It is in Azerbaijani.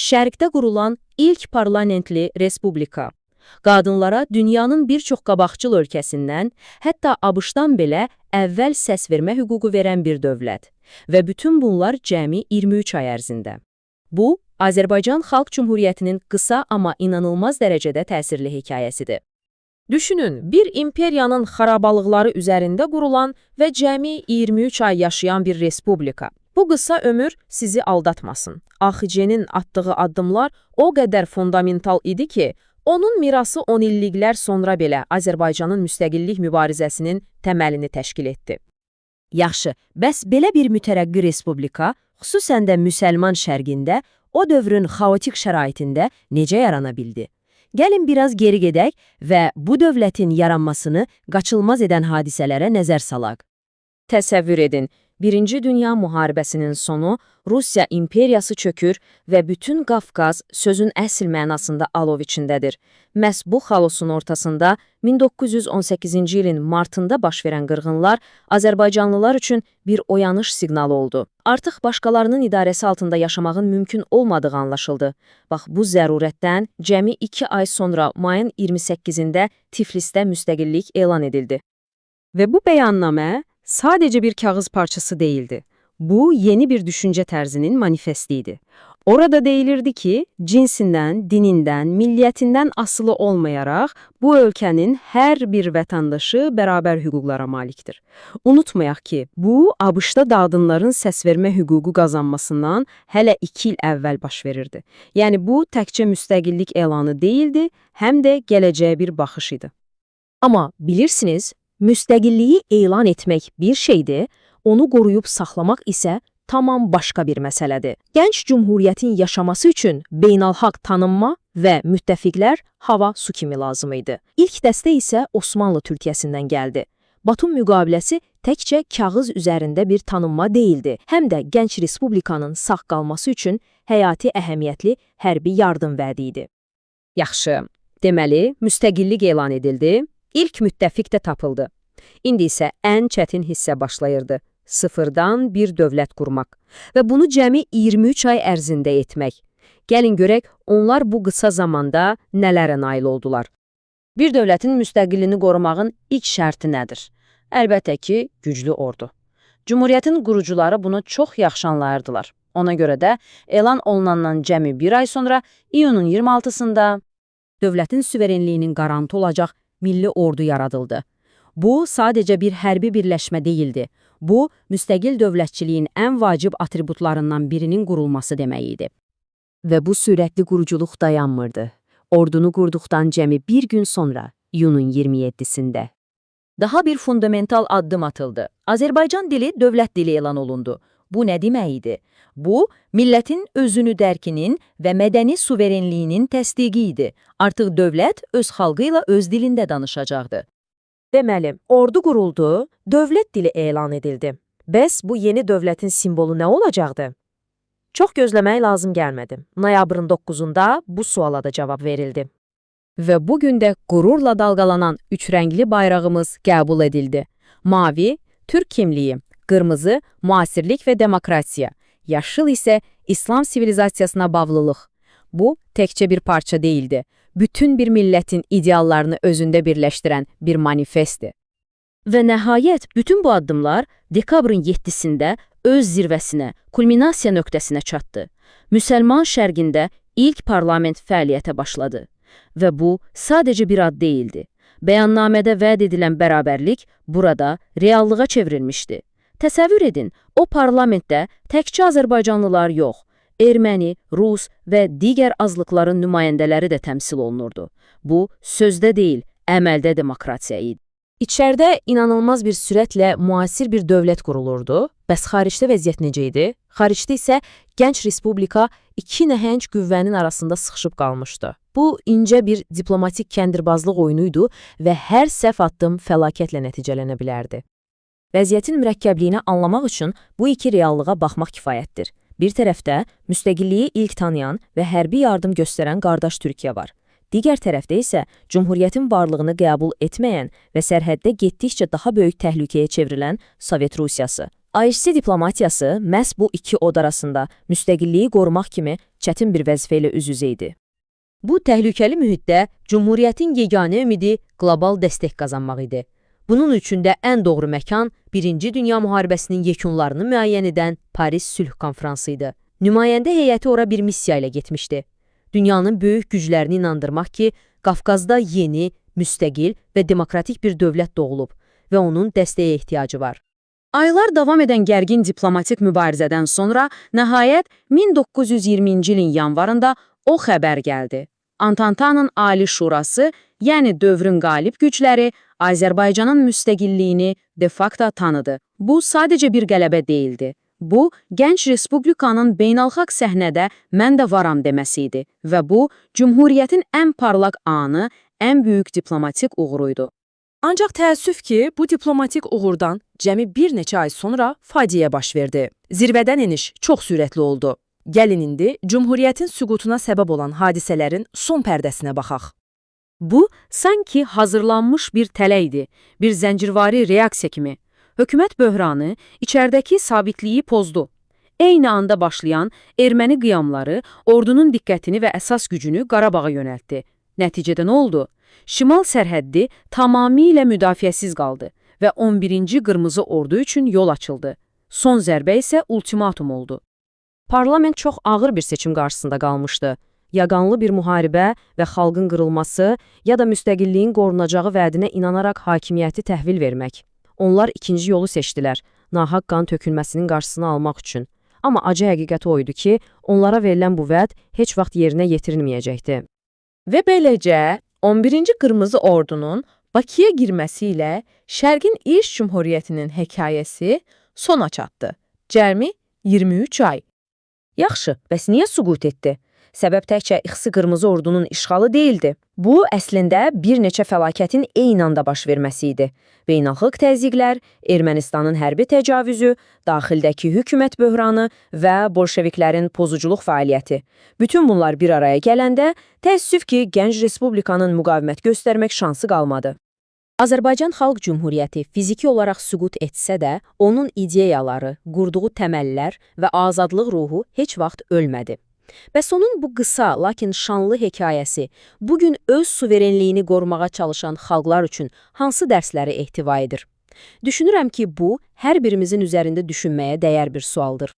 Şərqdə qurulan ilk parlamentli respublika. Qadınlara dünyanın bir çox qabaqcıl ölkəsindən, hətta ABŞ-dan belə əvvəl səs vermə hüququ verən bir dövlət. Və bütün bunlar cəmi 23 ay ərzində. Bu, Azərbaycan Xalq Cümhuriyyətinin qısa, amma inanılmaz dərəcədə təsirli hekayəsidir. Düşünün, bir imperiyanın xarabalıqları üzərində qurulan və cəmi 23 ay yaşayan bir respublika. Bu qısa ömür sizi aldatmasın. AXC-nin atdığı addımlar o qədər fundamental idi ki, onun mirası 10 illiklər sonra belə Azərbaycanın müstəqillik mübarizəsinin təməlini təşkil etdi. Yaxşı, bəs belə bir mütərəqqi respublika, xüsusən də müsəlman şərqində, o dövrün xaotik şəraitində necə yarana bildi? Gəlin biraz geri gedək və bu dövlətin yaranmasını qaçılmaz edən hadisələrə nəzər salaq. Təsəvvür edin, Birinci Dünya Müharibəsinin sonu, Rusiya imperiyası çökür və bütün Qafqaz sözün əsl mənasında alov içindədir. Məhz bu xaosun ortasında 1918-ci ilin martında baş verən qırğınlar Azərbaycanlılar üçün bir oyanış siqnalı oldu. Artıq başqalarının idarəsi altında yaşamağın mümkün olmadığı anlaşıldı. Bax, bu zərurətdən cəmi 2 ay sonra mayın 28-də Tiflisdə müstəqillik elan edildi. Və bu bəyannamə sadəcə bir kağız parçası değildi. Bu, yeni bir düşüncə tərzinin manifesti idi. Orada deyilirdi ki, cinsindən, dinindən, milliyyətindən asılı olmayaraq bu ölkənin hər bir vətəndaşı bərabər hüquqlara malikdir. Unutmayaq ki, bu, ABŞ-da qadınların səs vermə hüququ qazanmasından hələ 2 il əvvəl baş verirdi. Yəni bu, təkcə müstəqillik elanı deyildi, həm də gələcəyə bir baxış idi. Amma bilirsiniz, müstəqilliyi elan etmək bir şeydir, onu qoruyub saxlamaq isə tamam başqa bir məsələdir. Gənc cümhuriyyətin yaşaması üçün beynəlxalq tanınma və müttəfiqlər hava su kimi lazım idi. İlk dəstək isə Osmanlı Türkiyəsindən gəldi. Batum müqaviləsi təkcə kağız üzərində bir tanınma deyildi, həm də gənc respublikanın sağ qalması üçün həyati əhəmiyyətli hərbi yardım vədi idi. Yaxşı, deməli, müstəqillik elan edildi, ilk müttəfiq də tapıldı. İndi isə ən çətin hissə başlayırdı. Sıfırdan bir dövlət qurmaq və bunu cəmi 23 ay ərzində etmək. Gəlin görək, onlar bu qısa zamanda nələrə nail oldular. Bir dövlətin müstəqilliyini qorumağın ilk şərti nədir? Əlbəttə ki, güclü ordu. Cumhuriyyətin qurucuları bunu çox yaxşı anlayırdılar. Ona görə də elan olunandan cəmi bir ay sonra iyunun 26-sında dövlətin suverenliyinin qarantı olacaq milli ordu yaradıldı. Bu, sadəcə bir hərbi birləşmə deyildi. Bu, müstəqil dövlətçiliyin ən vacib atributlarından birinin qurulması demək idi. Və bu sürətli quruculuq dayanmırdı. Ordunu qurduqdan cəmi bir gün sonra, iyunun 27-sində. Daha bir fundamental addım atıldı. Azərbaycan dili dövlət dili elan olundu. Bu nə demək idi? Bu, millətin özünü dərkinin və mədəni suverenliyinin təsdiqi idi. Artıq dövlət öz xalqı ilə öz dilində danışacaqdı. Deməli, ordu quruldu, dövlət dili elan edildi. Bəs bu yeni dövlətin simvolu nə olacaqdı? Çox gözləmək lazım gəlmədi. Noyabrın 9-unda bu suala da cavab verildi. Və bu gün də qürurla dalğalanan üç rəngli bayrağımız qəbul edildi. Mavi, Türk kimliyi, qırmızı, müasirlik və demokratiya, yaşıl isə İslam sivilizasiyasına bağlılıq. Bu, təkcə bir parça deyildi. Bütün bir millətin ideallarını özündə birləşdirən bir manifestdir. Və nəhayət bütün bu addımlar dekabrın 7-sində öz zirvəsinə, kulminasiya nöqtəsinə çatdı. Müsəlman şərqində ilk parlament fəaliyyətə başladı. Və bu sadəcə bir ad deyildi. Bəyannamədə vəd edilən bərabərlik burada reallığa çevrilmişdi. Təsəvvür edin, o parlamentdə təkcə azərbaycanlılar yox, erməni, rus və digər azlıqların nümayəndələri də təmsil olunurdu. Bu, sözdə deyil, əməldə demokratiya idi. İçəridə inanılmaz bir sürətlə müasir bir dövlət qurulurdu. Bəs xaricdə vəziyyət necə idi? Xaricdə isə gənc respublika iki nəhəng qüvvənin arasında sıxışıb qalmışdı. Bu, incə bir diplomatik kəndirbazlıq oyunuydu və hər səhv addım fəlakətlə nəticələnə bilərdi. Vəziyyətin mürəkkəbliyini anlamaq üçün bu iki reallığa baxmaq kifayətdir. Bir tərəfdə müstəqilliyi ilk tanıyan və hərbi yardım göstərən qardaş Türkiyə var. Digər tərəfdə isə Cumhuriyyətin varlığını qəbul etməyən və sərhəddə getdikcə daha böyük təhlükəyə çevrilən Sovet Rusiyası. AXC diplomatiyası məhz bu iki od arasında müstəqilliyi qorumaq kimi çətin bir vəzifə ilə üz-üzə idi. Bu təhlükəli mühitdə Cumhuriyyətin yeganə ümidi qlobal dəstək qazanmaq idi. Bunun üçün də ən doğru məkan Birinci Dünya Müharibəsinin yekunlarını müəyyən edən Paris Sülh Konfransı idi. Nümayəndə heyəti ora bir missiya ilə getmişdi. Dünyanın böyük güclərini inandırmaq ki, Qafqazda yeni, müstəqil və demokratik bir dövlət doğulub və onun dəstəyə ehtiyacı var. Aylar davam edən gərgin diplomatik mübarizədən sonra nəhayət 1920-ci ilin yanvarında o xəbər gəldi. Antantanın Ali Şurası, yəni dövrün qalib gücləri Azərbaycanın müstəqilliyini de facto tanıdı. Bu sadəcə bir qələbə deyildi. Bu, gənc respublikanın beynəlxalq səhnədə mən də varam deməsi idi və bu, Cumhuriyyətin ən parlaq anı, ən böyük diplomatik uğuruydu. Ancaq təəssüf ki, bu diplomatik uğurdan cəmi bir neçə ay sonra faciə baş verdi. Zirvədən eniş çox sürətli oldu. Gəlin indi Cumhuriyyətin süqutuna səbəb olan hadisələrin son pərdəsinə baxaq. Bu, sanki hazırlanmış bir tələ idi, bir zəncirvari reaksiya kimi. Hökumət böhranı içəridəki sabitliyi pozdu. Eyni anda başlayan erməni qiyamları ordunun diqqətini və əsas gücünü Qarabağa yönəltdi. Nəticədə nə oldu? Şimal sərhəddi tamamilə müdafiəsiz qaldı və 11-ci Qırmızı Ordu üçün yol açıldı. Son zərbə isə ultimatum oldu. Parlament çox ağır bir seçim qarşısında qalmışdı. Ya qanlı bir müharibə və xalqın qırılması, ya da müstəqilliyin qorunacağı vədinə inanaraq hakimiyyəti təhvil vermək. Onlar ikinci yolu seçdilər, nahaq qan tökülməsinin qarşısını almaq üçün. Amma acı həqiqət o idi ki, onlara verilən bu vəd heç vaxt yerinə yetirilməyəcəkdi. Və beləcə 11-ci Qırmızı Ordunun Bakıya girməsi ilə Şərqin İlk Cumhuriyyətinin hekayəsi sona çatdı. Cəmi 23 ay. Yaxşı, bəs niyə süqut etdi? Səbəb təkcə İxsi Qırmızı Ordunun işğalı deyildi. Bu, əslində bir neçə fəlakətin eyni anda baş verməsi idi. Beynəlxalq təzyiqlər, Ermənistanın hərbi təcavüzü, daxildəki hökumət böhranı və bolşeviklərin pozuculuq fəaliyyəti. Bütün bunlar bir araya gələndə, təəssüf ki, gənc respublikanın müqavimət göstərmək şansı qalmadı. Azərbaycan Xalq Cümhuriyyəti fiziki olaraq süqut etsə də, onun ideyaları, qurduğu təməllər və azadlıq ruhu heç vaxt ölmədi. Bəs onun bu qısa, lakin şanlı hekayəsi bugün öz suverenliyini qorumağa çalışan xalqlar üçün hansı dərsləri ehtiva edir? Düşünürəm ki, bu, hər birimizin üzərində düşünməyə dəyər bir sualdır.